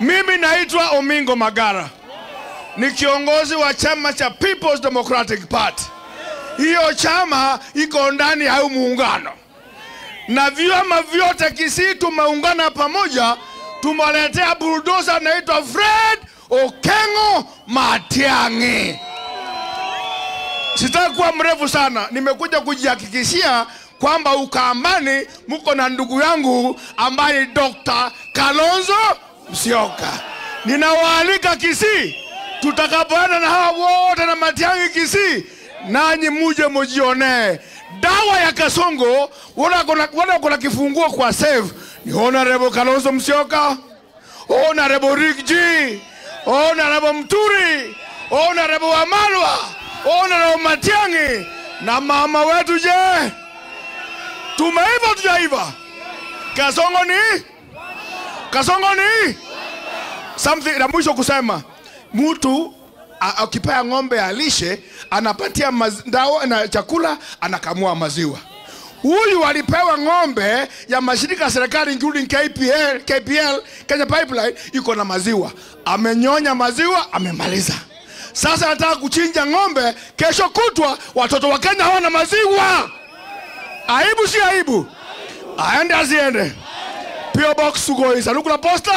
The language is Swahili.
Mimi naitwa Omingo Magara, ni kiongozi wa chama cha People's Democratic Party. Hiyo chama iko ndani ya muungano, na vyama vyote Kisii tumeungana pamoja, tumewaletea bulldozer anaitwa Fred Okengo Matiang'i. Sitaki kuwa mrefu sana, nimekuja kujihakikishia kwamba Ukambani mko na ndugu yangu ambaye ni Dr. Kalonzo Musyoka. Ninawaalika Kisii, tutakapoenda na hawa wote na Matiang'i Kisii, nanyi muje mjionee dawa ya Kasongo. Wala kuna kifunguo kwa save ni Honorable Kalonzo Musyoka, Honorable Rick G, Honorable Muturi, Honorable Wamalwa, Honorable Matiang'i na mama wetu. Je, tumeiva tujaiva? Kasongo ni? Kasongo ni? Something la mwisho kusema, mtu akipea ng'ombe alishe, anapatia dawa na chakula, anakamua maziwa. Huyu alipewa ng'ombe ya mashirika ya serikali including KPL, Kenya Pipeline, iko na maziwa. Amenyonya maziwa, amemaliza. Sasa anataka kuchinja ng'ombe, kesho kutwa watoto wa Kenya hawana maziwa. Aibu si aibu? Aende asiende? P.O. Box Sugoi, sanduku la posta.